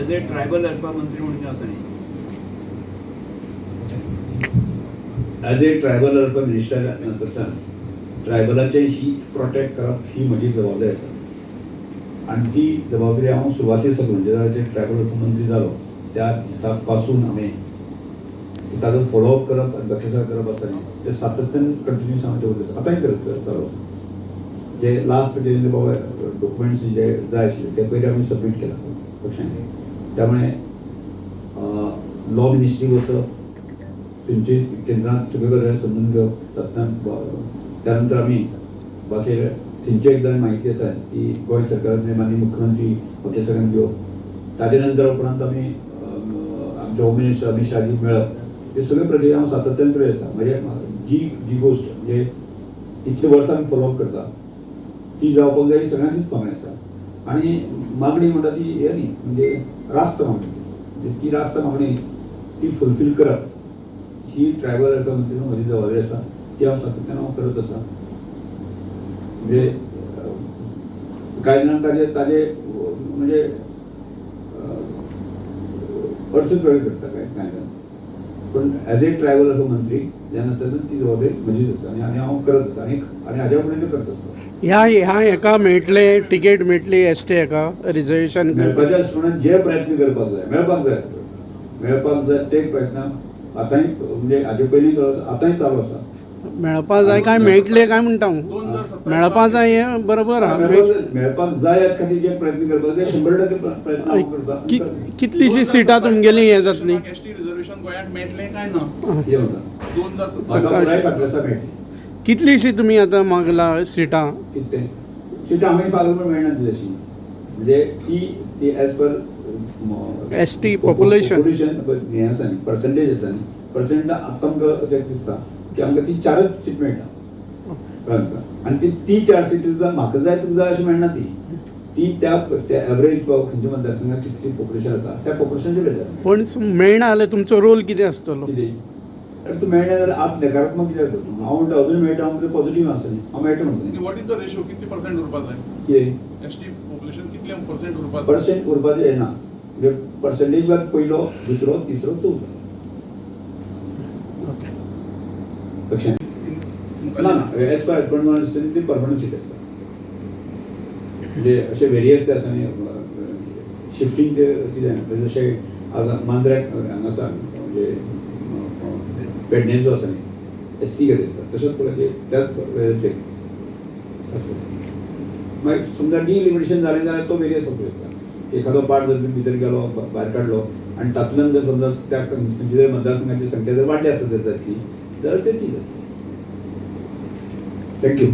As a tribal welfare मंत्री म्हणून आसा न्ही, as a tribal welfare minister नातल्यान ट्रायबलाचें हीत प्रोटेक्ट करप ही म्हजी जबाबदारी आसा आनी ती जबाबदारी हांव सुरवाती साकून जेन्ना ट्रायबल वेलफेअर मंत्री जालो त्या दिसा पासून हांवें ताजो फॉलोअप करप आनी बाकी सगळें करप आसा न्ही, तें सातत्यान कंटिन्यूस हांवें दवरलें, आतांय करत चालू आसा. जे लास्ट जे बाबा डॉक्युमेंट्स जे जाय आशिल्ले ते पयलीं आमी सबमीट केला पक्षांनी. त्यामुळे लॉ मिनिस्ट्री वचप, थंयचे केंद्रात सगळ्यो गजाली समजून घेवप, तातूंतल्यान त्यानंतर आमी बाकी थंयची एकदां म्हायती आसा ती गोंय सरकार म्हणजे माननीय मुख्यमंत्री बाकी सगळ्यांक दिवप, ताजे नंतर उपरांत आमी आमचे होम मिनिस्टर अमीत शहाजीक मेळप, हे सगळे प्रक्रिया हांव सातत्यान करत आसा. म्हणजे जी जी गोश्ट म्हणजे इतले वर्सां आमी फॉलोअप करता ती जावपाक जाय ही सगळ्यांचीच मागणी आसा. आनी मागणी म्हणटा ती हे न्ही, म्हणजे रास्त मागणी, म्हणजे ती रास्त मागणी ती फुलफील करप ही ट्रायबल वेलफेअर मंत्री म्हणून म्हजी जबाबदारी आसा, ती हांव सातत्यान हांव करत आसा. म्हणजे कांय जाणांक ताजे ताजे म्हणजे अर्थच वेगळे करता कांय कांय जाण, पण एज ए ट्रायबल वेलफेअर मंत्री ह्या नात्यान ती जबाबदारी म्हजीच आसा आनी आनी हांव करत आसा आनी आनी हाज्या फुडें ते करत आसता. ह्या ह्या हेका मेळटले तिकेट, मेळटली एस टी हेका रिजर्वेशन? मेळपाचे आसा म्हणून जे प्रयत्न करपाक जाय, मेळपाक जाय, मेळपाक जाय ते प्रयत्न आतांय म्हणजे हाजे पयलीं चालू आसा, आतांय चालू आसा. मेळपा जाय काय मेळटले काय म्हणटा हांव? मेळपा जाय हें बरोबर आहा. मेळपाक जाय ह्याच खातीर जे प्रयत्न करपाक जाय 100% प्रयत्न हांव करता. कितलीशीं सिटां तुमगेलीं हें जातलीं? एसटी रिझर्वेशन गोंयांत मेळटलें काय ना? कितें म्हणटा? 2027. म्हाका पुराय खात्री आसा मेळटली. कितलीशीं तुमी आतां मागला सिटां? कितें तें सिटां आमी फाल्यां म्हूण मेळना ती तशी, म्हणजे ती ती as per ST population. Population हें आसा न्ही, पर्संटेज आसा न्ही, पर्संट आतां आमकां तें दिसता की आमकां ती चारच सीट मेळटा, कळ्ळें तुका? आनी ती ती चार सीट सुद्दां म्हाका जाय तुका जाय अशें मेळना, ती ती त्या त्या एवरेज खंयच्या मतदारसंघात कितली पॉप्युलेशन आसा त्या पॉप्युलेशनचेर मेळटा. पण मेळना जाल्यार तुमचो रोल कितें आसतलो? कितें अरे तूं मेळना जाल्यार आत नकारात्मक कित्याक करता? हांव म्हणटा अजून मेळटा, हांव पॉझिटीव आसा न्ही, हांव मेळटा म्हणटा न्ही. What is the ratio, कितले पर्सेंट उरपाक जाय? कितें? एसटी पॉप्युलेशन कितले पर्सेंट उरपाक जाय? पर्सेंट उरपाचें येना, म्हणजे पर्सेंटेज वाज पयलो, दुसरो, तिसरो, चवथो. ओके. लक्षात ना ना, एज पर एज ती परमनंट सीट आसता, म्हणजे अशे वेरियस ते आसा न्ही, शिफ्टींग ते ती जायना. म्हणजे जशें आज मांद्र्याक हांगा आसा, म्हणजे पेडणे जो आसा न्ही, एस सी कडेन आसा, तशेंच पळय ते त्याच वेळेचेर आसता. मागीर समजा डिलिमिटेशन जालें जाल्यार तो वेरियस वचूंक शकता, एखादो पार्ट जर तुमी भितर गेलो, भायर काडलो आनी तातूंतल्यान जर समजा त्या खंयच्या तरी मतदारसंघाची संख्या जर वाडली आसत जर जातली जाल्यार ते ती जातली. Thank you.